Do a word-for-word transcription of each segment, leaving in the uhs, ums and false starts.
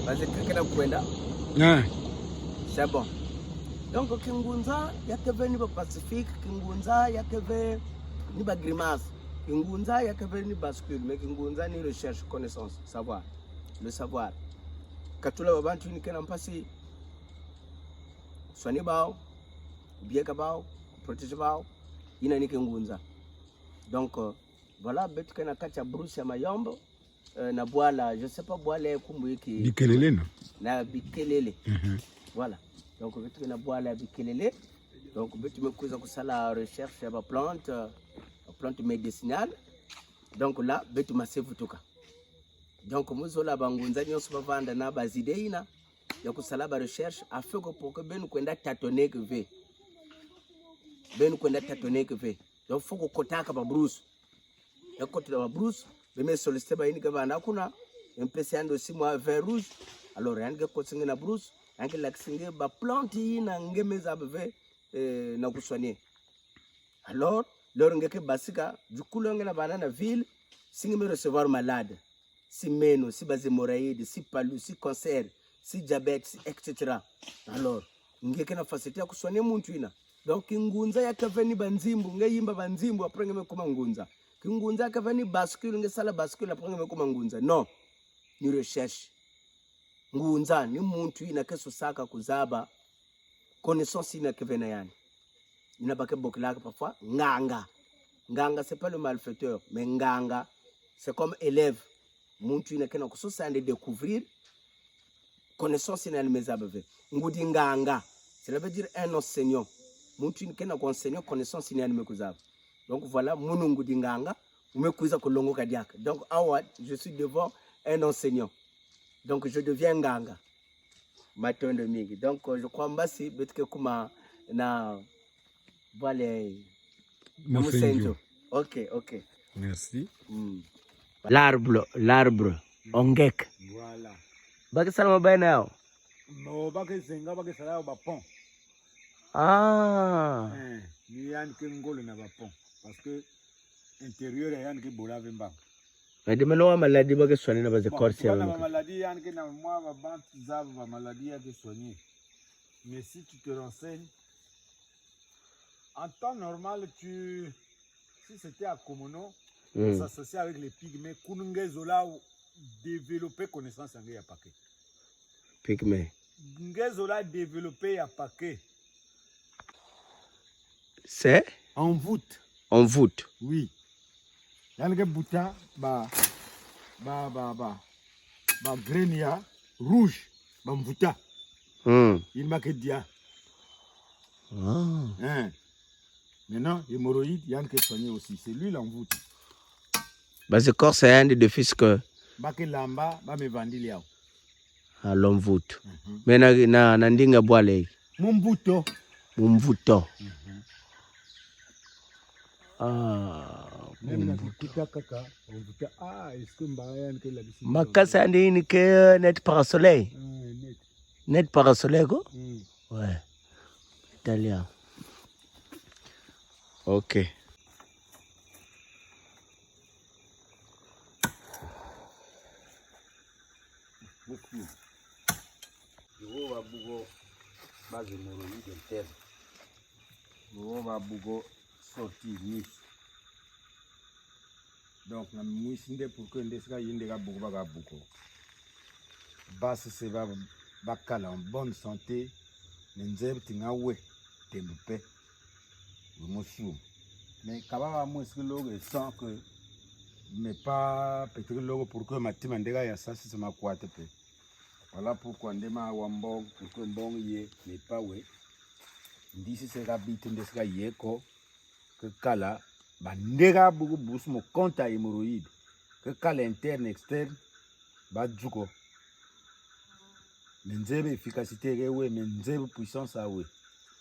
Parce que kena kwenda. Ah. C'est bon. Donc, kingunza ya keve ni ba pacifique, kingunza ya keve ni ba grimace, kingunza ya keve ni bascule, mais kingunza ni recherche, connaissance, savoir, le savoir. Katula ba bantu ni kena mpasi, soigner bawu, bieka bawu, protéger bawu, yina ni kingunza. Donc, euh, voilà, beto kena kati ya brousse ya Mayombe, euh, na bwala, je sais pas bwala ya nkumbu yiki. Bikelele, non? Na Bikelele. Mhm. Voilà. Donc, beto kena bwala ya Bikelele. Donc, beto me kwiza kusala recherche ya ba plante, euh, plante médicinale. Donc, là, beto mase vutuka. Donc, mu zola bangunza nyonso bavanda na ba idée yina ya kusala ba recherche, afin que pour que beno kwenda tâtonner que ve. Beno kwenda tâtonner que ve. Donc, faut kukotaka ba brousse. Ya kotela ba brousse, beno me solliciter bayingi ke bana kuna, M P C yandi osimwa vert rouge. Alors, yandi ke kotingi na brousse, yandi ke lakisingi ba plante yina nge me zaba ve, eh, na kusoigner. Alors, l'heure nge ke basika, du coup, l'heure nge na bana na ville, si nge me recevoir malade, si meno, si ba hémorroïdes, si palu, si cancer, si diabète, si et cetera. Alors, nge kena facilité ya kusoigner muntu yina. Donc, kingunza ya keve ni ba nzimbu, nge yimba ba nzimbu, après nge me kuma ngunza. Kingunza ya keve ni bascule, nge sala bascule, après nge me kuma ngunza. Non. Ni recherche. Ngunza ni muntu yina ke sosaka kuzaba connaissance yina ke ve na yandi. Yina ba ke bokilaka parfois nganga. Nganga, c'est pas le malfaiteur, mais nganga, c'est comme élève. Muntu yina kena kusosa yandi découvrir connaissance yina yandi me zaba ve. Ngudi nganga, cela veut dire un enseignant. Muntu yina kena ku enseigner connaissance yina yandi me kuzaba. Donc voilà, munu ngudi nganga, u me kwiza kulongoka diaka. Donc, awa, je suis devant un enseignant. Donc, je deviens nganga. Matondo mingi. Donc, euh, je crois mbasi, beto ke kuma na bwala ya Musenjo. Musenjo. Ok, ok. Merci. Mm. L'arbre, l'arbre, ongek. Voilà. Ba ke sala mabaye na yawu? Non, ba ke zenga, ba ke sala yawu ba pont. Ah. Eh, ni yandi ke ngolo na ba pont. Parce que intérieur ya yandi ke bola ve mbangu. Mais de meno wa maladie ba ke soigner na ba écorce ya. Bon, ba na ba maladie, yandi ke na mwa ba bantu zaba ba maladie ya ke soigner. Mais si tu te renseignes, en temps normal, tu, si c'était à Komono, mm, on s'associe avec les pygmées, kunu nge zola développer connaissance ya nge ya paquet. Pygmée. Nge zola développer ya paquet. C'est? Envoûte. Envoûte. Oui. Yandi ke buta ba, ba, ba, ba, ba graine ya rouge, ba mvuta. Hmm. Yina ba ke dia. Ah. Hein. Maintenant, hémorroïde, yandi ke soigner aussi. C'est lui l'envoûte. Ba écorce ya yandi de fils que ba ke lamba, ba me vandila yawu. Ah, l'envoûte. Mhm. Mais na, na, na ndinga bwala. Mumvuto. Mumvuto. Mhm. Ah, mumvuto. Makasa yandi ni ke net parasoleil. Ah, net. Net parasoleil ko? Mm. Ouais. Italien. Ok. Yo ba bugo ba hémorroïde interne. Yo ba bugo sortie mwisi. Donc, na mwisi nde pour que nde sika yi nde ka bugo ba ka bugo. Ba sese ba, ba kala en bonne santé, me nzebi ti nga we, tembe pe. We mo sio. Mais ka ba ba mwisi ki logo sans que me pa pete ki logo pour que matima nde ka ya sa sese ma kwate pe. Voilà pourquoi nde ma wa mbong, pour que mbong ye, me pa we. Ndi sese ka bite nde sika ye ko. Ke kala, ba nde ka bugo bus mo konta hémorroïde. Ke kala interne, externe, ba zuko. Me nzebi efficacité ke we, me nzebi puissance a we.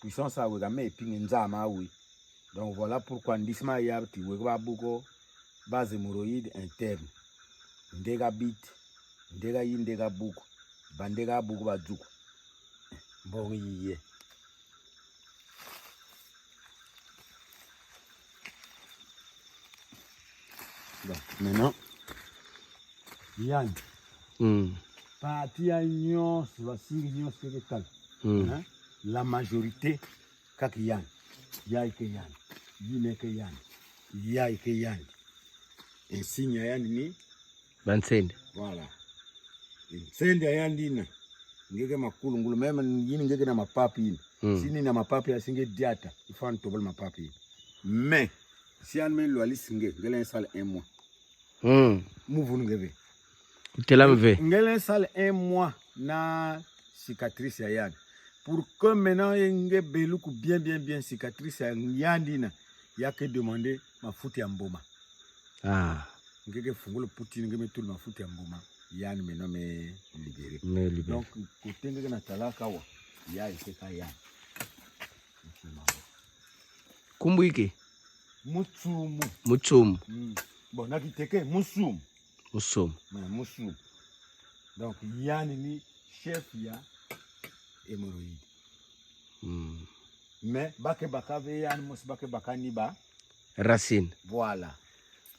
Puissance a we ka me epinga nzama a we. Donc voilà pourquoi ndi sima ya ti we ke ba bugo ba hémorroïde interne. Nde ka bite, nde ka yi, nde ka bugo. Ba nde ka bugo ba zuko. Mbong yi ye. Bon, maintenant, yandi. Hmm. Partie ya nyonso, basingi nyonso keke tala. Hmm. Hein? La majorité, kaka yandi. Yayi ke yandi. Yina ke yandi. Yayi ke yandi. Insigne ya yandi ni? Bansende. Voilà. Nsende ya yandi yina. Nge ke makulu ngulu, même yina nge ke na mapapi yina. Hmm. Si ni na mapapi ya, si nge diata, il faut ani tobola mapapi yina. Mais, si ani me lwalisi nge, nge lenda sala un mois. Hmm. Mu vunu nge ve. Kutela mve. Nge lenda sala un mois na cicatrice ya yandi. Pour que maintenant nge beluku bien, bien, bien cicatrice ya yandi yina, ya ke demander mafuta ya mboma. Ah. Nge ke fungula puti, nge me tula mafuta ya mboma. Yandi maintenant me libéré. Me libéré. Donc, kote nge ke na talaka awa, yayi ke kaka yandi. Nkumbu ike? Mutsumu. Mutsumu. Mm. Bon, na kiteke, musumu. Musumu. Mais musumu. Donc, yandi ni chef ya hémorroïde. Mm. Mais, ba ke baka ve yandi mosi, ba ke baka ni ba racine. Voilà.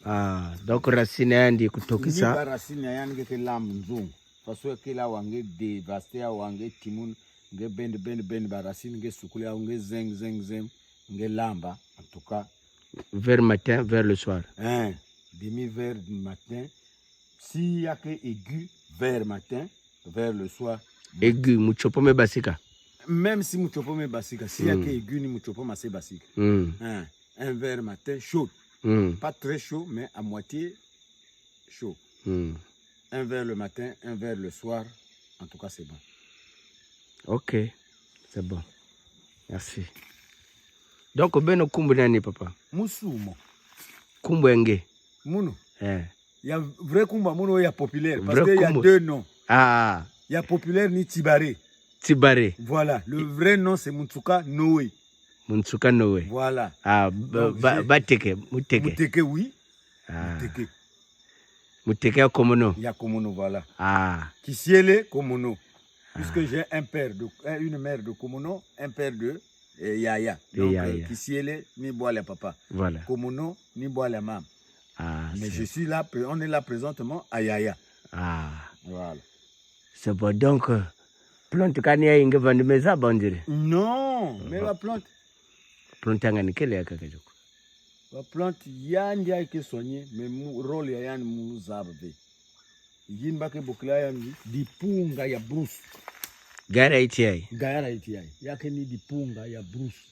Ah, donc racine ya yandi kutokisa. Ni ba racine ya yandi nge ke lamba nzungu. Façon ya kele awa nge dévaster awa nge timuna, nge bend, bend, bend ba racine, nge sukula awa nge zeng, zeng, zeng, nge lamba, en tout cas. Vers matin, vers le soir. Hein, demi vers matin. Si ya ke aigu, vers matin, vers le soir. Aigu, mutsopo me basika. Même si mutsopo me basika, si ya ke aigu ni mutsopo mase basika. Mm. Hein, un vers matin, chaud. Mm. Pas très chaud, mais à moitié chaud. Mm. Un vers le matin, un vers le soir. En tout cas, c'est bon. Ok, c'est bon. Merci. Donc, beno nkumbu nani, papa? Musumu. Nkumbu ya nge? Munu. Eh. Ya vrai nkumbu ya munu ya populaire, parce que il y a deux noms. Ah. Ya populaire ni Tibare. Tibare. Voilà. Le vrai nom, c'est Muntsuka Noé. Muntsuka Noé. Voilà. Ah, ba, donc, ba, j'ai bateke, muteke. Muteke, oui. Ah. Muteke. Muteke ya Komono. Ya Komono, voilà. Ah. Kisiele Komono. Puisque j'ai un père de, un, une mère de Komono, un père de, eh, yaya. Donc, eh, yaya. Kisiele ni bwala ya papa. Voilà. Komono ni bwala ya mama. Ah, mais je suis là, pré-, on est là présentement à Yaya. Ah. Voilà. C'est bon, donc, euh, plante kani yayi nge vandi me zaba, on dirait. Non, mais ba plante. Plante ya ngani kele ya kaka djuko. Ba plante yandi ya ke soigner, mais mu, rôle ya yandi mu zaba ve. Yina ba ke bokila yandi dipunga ya brousse. Gayara iti yayi. Gayara iti yayi. Ya ke ni dipunga ya brousse.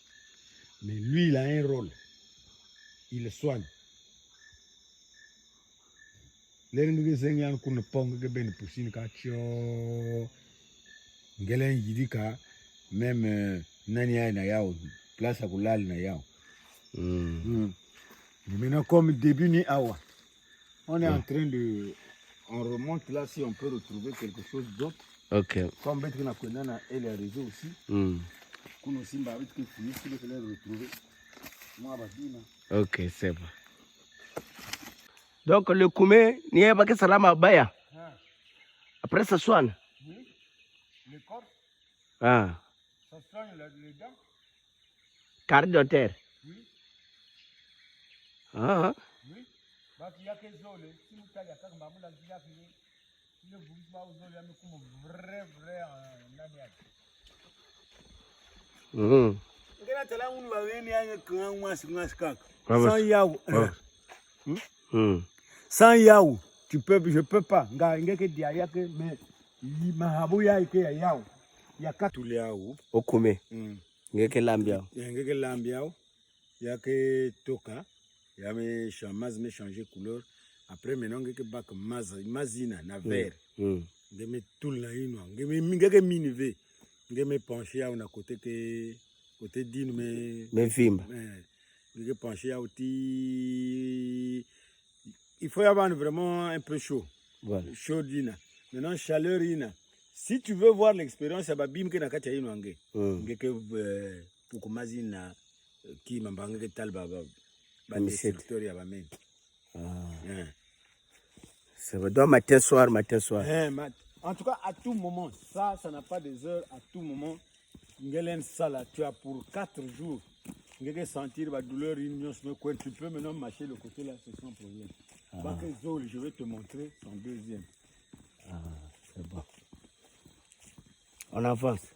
Mais lui, il a un rôle. Il soigne. Leri nge ke zeng yandi kuna pont, nge ke bend pusi ni ka tio. Nge lenda yirika, même, euh, nani yayi na yawu, place ya kulala na yawu. Mm. Mm. Mais maintenant, comme début ni awa, on est en train de, on remonte là si on peut retrouver quelque chose d'autre. Ok. Comme beto ke na kwenda na L R réseau aussi. Mm. Kuna simba beto ke fouiller, si beto ke retrouver. Mwa ba bima. Ok, c'est bon. Donc, le koumé, ni ya ba ke sala mabaya. Ah. Après, ça soigne. Oui. Le corps. Ah. Ça soigne le, le dent. Cardiotère. Oui. Ah. Oui. Ba ki ya ke zole, si mu tali ya kaka mba mu la ki ya ke. Mhm. Nge na tala ngunu ba wene ya nge kanga ngwasi ngwasi kaka. Sans yawu. Hmm? Hmm. Sans yawu, tu peux, je peux pas. Nga nge ke dia ya ke, mais yi mahabu ya ke ya yawu. Ya ka tuli yawu. Okoumé. Hmm. Nge ke lambi yawu. Ya nge ke lambi yawu. Ya ke toka, ya me chan-, mazi me changer couleur. Après, maintenant, nge ke baka mazi, mazi yina, na verre. Mm. Nge me tula na yinwa, nge me, nge ke mini ve. Nge me pencher yawu na côté ke, côté dinu me. Me vimba. Eh, nge ke pencher yawu ti, il faut ya bâ vraiment un peu chaud. Voilà. Chaud yina. Maintenant, chaleur yina. Si tu veux voir l'expérience ya ba bima ke na kati ya yinwa nge. Mm. Nge ke, euh, puku mazi yina, eh, ki mamba nge ke tala ba, ba, ba destructeur ya ba meni. Ah. Eh. Ça va, donc matin, soir, matin, soir. Eh, ma-, en tout cas, à tout moment, ça, ça n'a pas des heures, à tout moment, nge lenda sala, tu as pour quatre jours. Nge ke sentir ba douleur, une nuance, mais quand tu peux maintenant marcher le côté là, c'est sans problème. Ah. Ba ke zole, je vais te montrer son deuxième. Ah, c'est bon. On our phones.